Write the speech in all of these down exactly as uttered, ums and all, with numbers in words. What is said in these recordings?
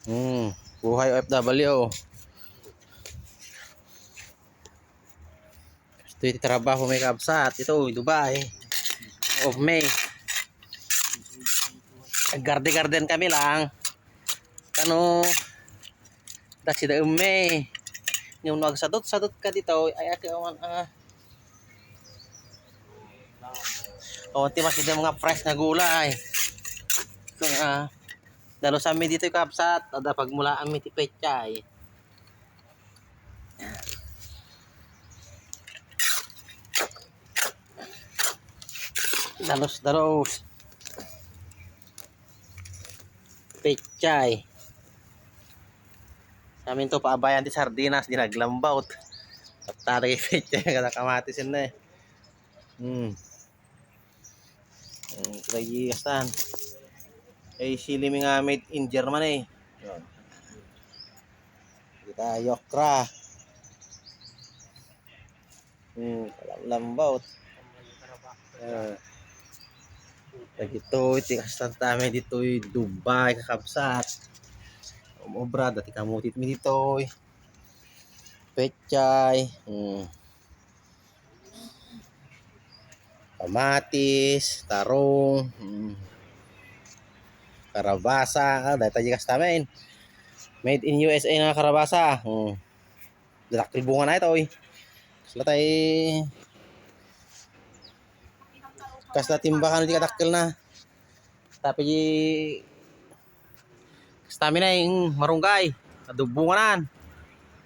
Hmm, buhay O F W. Ito yung trabaho may kabsat. Ito, Dubai. Of May. Garden-garden kami lang. Kano, da sida umme. Yung nagsadot-sadot ka dito, ay, aki, awan, ah. Awan ti mas ida mga fresh nga gulay. Kung, ah, dalusan mi dito yung kabsat, ada pagmulaan mi ti pechay. Dalos, dalos. Pechay. Sa amin to, paabayan ti sardinas, di naglambaw. Tattari pechay, kada kamatis yun na eh. Hmm. Hmm, lagi kastan. Eh, sili mi nga made in Germany. Yun. Kita, okra. Hmm, lambaw. Eh. Dagitoy, ti kastan ta mi ditoy Dubai, kakabsat. Umobra, dati kamutit mi ditoy. Pechay. Hmm. Kamatis, tarong, hmm. Karabasa, ah, dahil tayo kasta men. Made in U S A nga karabasa. Hmm. Dadakkel bunga na ito, eh. Kasla tay, kasla timbakan, di kadakkel na. Tapi, kasta mi na, eh, marunggay. Adubunganan.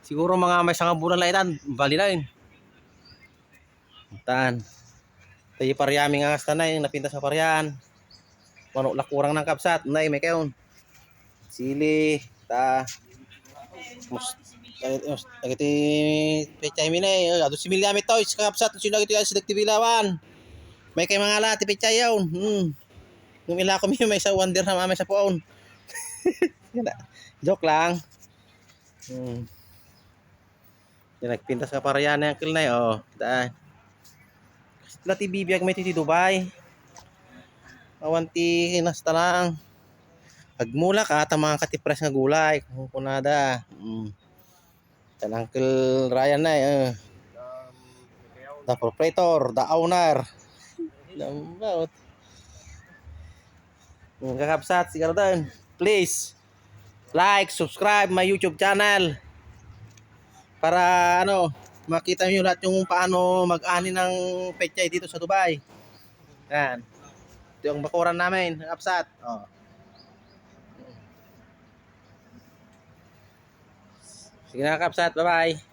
Siguro mga may sanga bulan la itan, bali na yun. Tan. Tayo paryami nga kasta na, yung napintas nga paryan. Manok lakurang ng kabsat, nay, may kayon. Sili, ta. Mus-, ay, mus-, ay, iti pechay mi na, eh. Adu similya mi to, is kabsat, sino iti, ah, sidak ti bilawan. May kay mga la, ti pechay yaon. Hmm. Nung ila ko mi, may sa wonder na, may sa puon. Joke lang. Hmm. Yan, nagpintas nga paryan ni Uncle Nay, oh. Kita. Kasla ti bibiag mi ti Dubai. Awan ti kinasta lang. Agmula ka, ta mga katipres nga gulay, kung kunada. Mm. Yan, Uncle Ryan na, eh. The proprietor, the owner. Lambaut. Mga kakabsat, siguro doon. Please, like, subscribe my YouTube channel. Para, ano, makita niyo lahat yung paano mag-ani ng pechay dito sa Dubai. Yan. Ito yung bakuran namin, kakabsat. Oh. Sige na, kakabsat. Bye-bye.